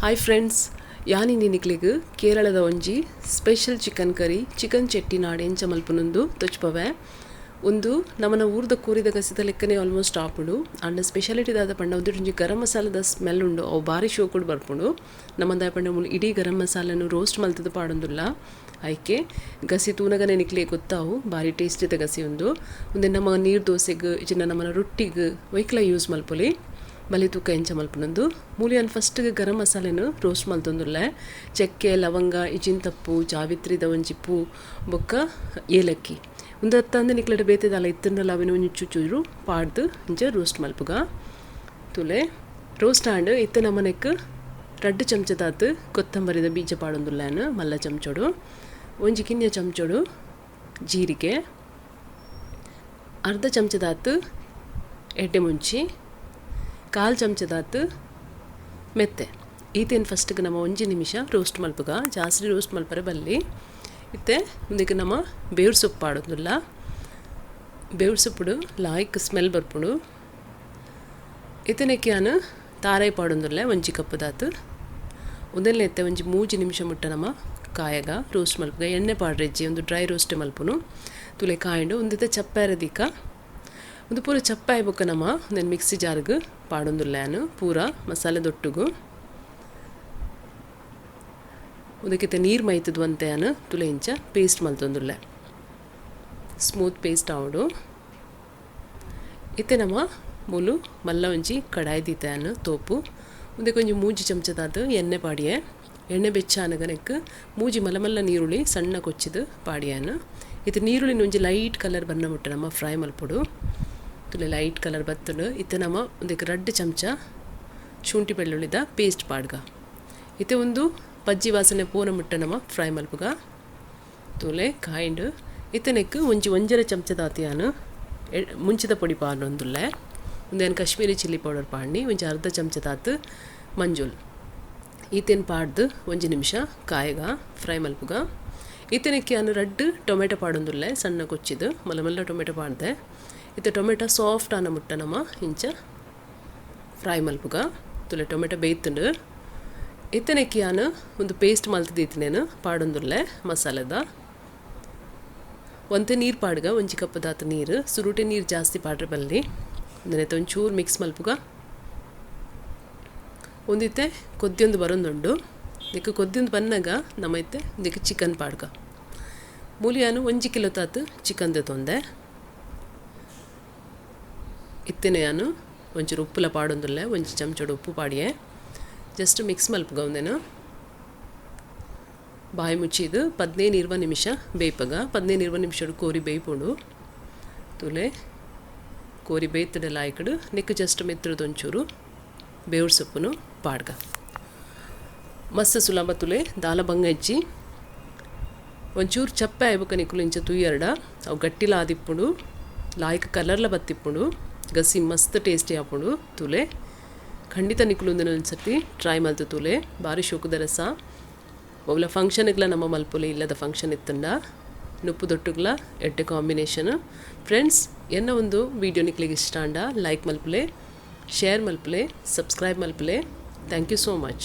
Hi friends, ಯಾನಿ ನಿಕ್ಲೆಗ್ ಕೇರಳದ ಒಂಜಿ special chicken curry, chicken Chettinad ಎಂಚ ಮಲ್ಪುನಂದು ತೊಚ್ಪವೆ. ಉಂದು ನಮನ ಊರ್ದ ಕೋರಿದ ಗಸಿದ ಲೆಕ್ಕನೆ ಆಲ್ಮೋಸ್ಟ್ ಆಪುಂಡು. ಆಂಡ ಸ್ಪೆಷಾಲಿಟಿ ದಾದ ಪಂಡ ಉಂದು ಒಂಜಿ ಗರಂ ಮಸಾಲದ ಸ್ಮೆಲ್ ಉಂಡು, ಅವು ಬಾರಿ ಶೋಕುಡು ಬರ್ಪುಂಡು. ನಮಂದಾಯ ಪಂಡ ಮೂಲು ಇಡೀ ಗರಂ ಮಸಾಲನು ರೋಸ್ಟ್ ಮಲ್ತದ ಪಾಡೊಂದುಲ್ಲ. ಐಕೆ ಗಸಿ ತೂನಗನೆ ನಿಕ್ಲೆ ಗೊತ್ತಾವು, ಬಾರಿ ಟೇಸ್ಟಿದ ಗಸಿ ಉಂದು. ಉಂದೆ ನಮ್ಮ ನೀರು ದೋಸೆಗ್ ಇಜ್ಜಿಂಡ ನಮ್ಮನ ರೊಟ್ಟಿಗ್ ಒಯ್ಕ್ಲ ಯೂಸ್ ಮಲ್ಪೊಲಿ. ಬಲಿ ತೂಕ ಎಂಚ ಮಲ್ಪುನಂದು. ಮೂಲಿಯನ್ ಫಸ್ಟ್ ಗರಂ ಮಸಾಲೆನು ರೋಸ್ಟ್ ಮಲ್ತೊಂದುಲ್ಲೆ. ಚಕ್ಕೆ, ಲವಂಗ, ಇಜಿಂತಪ್ಪು, ಜಾವಿತ್ರಿದ ಒಂಜಿ ಪೂ ಬೊಕ್ಕ ಏಲಕ್ಕಿ. ಉಂದು ಅತ್ತಂದೆ ನಿಕ್ಲೆಡ ಬೇತೆ ದಾಲ ಇತ್ತಂಡಲ ಅವೆನ್ ಒಂಜಿ ಚೂಚೂರು ಪಾಡ್ದು ಇಂಚ ರೋಸ್ಟ್ ಮಲ್ಪುಗ. ತುಲೆ ರೋಸ್ಟ್ ಆಂಡ್. ಇತ್ತೆ ನಮನೆಕ್ 2 ಚಮಚದಾತ್ ಕೊತ್ತಂಬರಿದ ಬೀಜ ಪಾಡೊಂದುಲ್ಲಾನು ಮಲ್ಲ ಚಮಚೊಡು. ಒಂಜಿ ಕಿನ್ಯ ಚಮಚೊಡು ಜೀರಿಗೆ, ಅರ್ಧ ಚಮಚದಾತ್ ಎಡ್ಡೆ ಮುಂಚಿ, 1/4 ಚಮಚದಾತ್ ಮೆತ್ತೆ. ಈತೇನು ಫಸ್ಟ್ಗೆ ನಮ್ಮ ಒಂಜಿ ನಿಮಿಷ ರೋಸ್ಟ್ ಮಲ್ಪುಗ, ಜಾಸ್ತಿ ರೋಸ್ಟ್ ಮಲ್ಪರೆ ಬಲ್ಲಿ. ಇತ್ತೆ ಉಂದಕ್ಕೆ ನಮ್ಮ ಬೇವ್ರ ಸೊಪ್ಪು ಪಾಡೊಂದುಲ್ಲ. ಬೇವ್ರ ಸೊಪ್ಪುಡು ಲಾಯ್ಕ್ ಸ್ಮೆಲ್ ಬರ್ಪುಂಡು. ಇತ್ತನೆಕ್ಕೆ ಯಾನು ತಾರಾಯಿ ಪಾಡೊಂದುಲ್ಲ ಒಂಜಿ ಕಪ್ಪುದಾತು. ಉಂದೆಲ್ಲ ಇತ್ತೆ ಒಂಜಿ 3 ನಿಮಿಷ ಮುಟ್ಟ ನಮ್ಮ ಕಾಯಗ ರೋಸ್ಟ್ ಮಲ್ಪುಗ. ಎಣ್ಣೆ ಪಾಡ್ರೆಜ್ಜಿ, ಒಂದು ಡ್ರೈ ರೋಸ್ಟ್ ಮಲ್ಪುನು. ತುಲೆ ಕಾಯಂಡು ಒಂದಿತ್ತೆ ಚಪ್ಪಾರ ದೀಕ. ಒಂದು ಪೂರ ಚಪ್ಪಾಯಿ ಬೊಕ್ಕ ನಮ್ಮ ಒಂದೆನ್ ಮಿಕ್ಸಿ ಜಾರ್ಗ್ ಪಾಡೊಂದುಲ್ಲ ಯಾನು ಪೂರ ಮಸಾಲೆ ದೊಟ್ಟುಗು. ಉಂದಕ್ಕಿತ್ತೆ ನೀರು ಮೈತದು ಅಂತೆ ಯಾನು ತುಲೆ ಇಂಚ ಪೇಸ್ಟ್ ಮಲ್ತೊಂದುಲ್ಲೆ, ಸ್ಮೂತ್ ಪೇಸ್ಟ್ ಆವಡು. ಇತ್ತೆ ನಮ್ಮ ಮೂಲು ಮಲ್ಲ ಒಂಜಿ ಕಡಾಯಿ ದೀತೆ ಯಾನು ತೋಪು. ಉಂದಕ್ಕೆ ಒಂಜಿ 3 ಚಮಚದಾದ ಎಣ್ಣೆ ಪಾಡಿಯೆ. ಎಣ್ಣೆ ಬೆಚ್ಚ ಆನಗನೆಕ್ 3 ಮಲ್ಲ ಮಲ್ಲ ನೀರುಳ್ಳಿ ಸಣ್ಣ ಕೊಚ್ಚಿದು ಪಾಡಿಯಾನು. ಇತ್ತೆ ನೀರುಳ್ಳಿನ ಒಂಜಿ ಲೈಟ್ ಕಲರ್ ಬಣ್ಣ ಮುಟ್ಟ ನಮ್ಮ ಫ್ರೈ ಮಲ್ಪೊಡು. ತುಲೆ ಲೈಟ್ ಕಲರ್ ಬತ್ತುಂಡು. ಇತ್ತೆ ನಮ್ಮ ಒಂದಕ್ಕೆ 2 ಚಮಚ ಶುಂಠಿ ಬೆಳ್ಳುಳ್ಳಿದ ಪೇಸ್ಟ್ ಪಾಡ್ಗ. ಇತ್ತೆ ಒಂದು ಪಜ್ಜಿ ವಾಸನೆ ಪೂನ ಮುಟ್ಟ ನಮ್ಮ ಫ್ರೈ ಮಲ್ಪುಗ. ತುಲೆ ಕಾಯಿಂಡು. ಇತ್ತನೆಕ್ ಒಂಜಿ 1.5 ಚಮಚದಾತಿಯಾನು ಮುಂಚಿದ ಪೊಡಿ ಪಾಡೊಂದುಲ್ಲೆ. ಒಂದೇನು ಕಾಶ್ಮೀರಿ ಚಿಲ್ಲಿ ಪೌಡರ್ ಪಾಡ್ನಿ, ಒಂಜಿ ಅರ್ಧ ಚಮಚದಾತು ಮಂಜುಲ್. ಈತೇನು ಪಾಡ್ದು ಒಂಜಿ ನಿಮಿಷ ಕಾಯಗ ಫ್ರೈ ಮಲ್ಪುಗ. ಇತ್ತನೆಕ್ಕೆ ಯಾನು 2 ಟೊಮೆಟೊ ಪಾಡೊಂದುಲ್ಲೆ, ಸಣ್ಣ ಕೊಚ್ಚಿದು ಮಲ್ಲ ಮಲ್ಲ ಟೊಮೆಟೊ ಪಾಡ್ದೆ. ಇತ್ತೆ ಟೊಮೆಟೊ ಸಾಫ್ಟ್ ಆನ ಮುಟ್ಟ ನಮ್ಮ ಇಂಚ ಫ್ರೈ ಮಲ್ಪುಗ. ತುಲೆ ಟೊಮೆಟೊ ಬೇಯ್ತುಂಡು. ಇತ್ತನೆಕ್ಕೆ ಯಾನು ಒಂದು ಪೇಸ್ಟ್ ಮಲ್ತದೀತಿನೇನು ಪಾಡೊಂದುಲ್ಲೆ ಮಸಾಲೆದ. ಒಂತೆ ನೀರು ಪಾಡ್ಗ, ಒಂಜಿ ಕಪ್ಪದಾತ ನೀರು, ಸುರುಟೆ ನೀರು ಜಾಸ್ತಿ ಪಾಡ್ರೆ ಬಲ್ಲಿ. ಒಂದನೆತ್ತೆ ಒಂಚೂರು ಮಿಕ್ಸ್ ಮಲ್ಪುಗ. ಒಂದಿತ್ತೆ ಕೊದ್ದಿಯೊಂದು ಬರೊಂದುಂಡು. ಇದಕ್ಕೆ ಕೊದ್ದಿಯೊಂದು ಬನ್ನಾಗ ನಮ್ಮ ಇತ್ತೆ ಇದಕ್ಕೆ ಚಿಕನ್ ಪಾಡ್ಗ. ಮೂಲಿಯಾನು 1 ಕಿಲೋ ತಾತು ಚಿಕನ್ ತೊಂದೆ. ಇತ್ತನೆ ಯಾನು ಒಂಚೂರು ಉಪ್ಪುಲ ಪಾಡೊಂದುಲ್ಲೆ, ಒಂಜಿ ಚಮಚೋಡು ಉಪ್ಪು ಪಾಡಿಯೆ. Just mix ಮಲ್ಪುಗ. ಒಂದೇನು ಬಾಯಿ ಮುಚ್ಚಿದು 15-20 ನಿಮಿಷ ಬೇಯ್ಪಗ. 15-20 ನಿಮಿಷ ಕೋರಿ ಬೇಯ್ಪುಂಡು. ತುಲೆ ಕೋರಿ ಬೇಯ್ತಡೆ ಲಾಯ್ಕಡು ನಿಕ್ಕು ಜಸ್ಟ್ ಮೆತ್ತರದ ಒಂಚೂರು ಬೇವ್ರ ಸೊಪ್ಪುನು ಪಾಡ್ಗ. ಮಸ್ತ್ ಸುಲಭ ತುಲೆ ದಾಲ ಬಂಗಜ್ಜಿ. ಒಂಚೂರು ಚಪ್ಪೆ ಆಯ್ಬಕ ನಿಕ್ಕುಲು ಇಂಚ ತುಯ್ಯರ್ಡ ಅವು ಗಟ್ಟಿಲ ಆದಿಪ್ಪುಂಡು, ಲಾಯ್ಕ್ ಕಲರ್ಲ ಬತ್ತಿಪ್ಪುಂಡು, ಗಸಿ ಮಸ್ತ್ ಟೇಸ್ಟಿ ಆಪುಂಡು. ತುಲೆ ಖಂಡಿತ ನಿಕ್ಕುಲು ಒಂದಿನ ಒಂದ್ಸರ್ತಿ ಟ್ರೈ ಮಲ್ತು ತುಲೆ. ಬಾರಿ ಶೋಕುದ ರಸ. ಒವ್ಲ ಫಂಕ್ಷನ್ಗ್ಲ ನಮ್ಮ ಮಲ್ಪೊಲಿ, ಇಲ್ಲದ ಫಂಕ್ಷನ್ ಇತ್ತಂಡ ನುಪ್ಪು ದೊಟ್ಟುಗ್ಲ ಎಡ್ಡೆ ಕಾಂಬಿನೇಷನ್. ಫ್ರೆಂಡ್ಸ್, ಎನ್ನ ಒಂದು ವೀಡಿಯೋ ನಿಕ್ಲಿಗೆ ಇಷ್ಟ ಅಂಡ ಲೈಕ್ ಮಲ್ಪುಲೆ, ಶೇರ್ ಮಲ್ಪುಲೆ, ಸಬ್ಸ್ಕ್ರೈಬ್ ಮಲ್ಪುಲೆ. Thank you so much.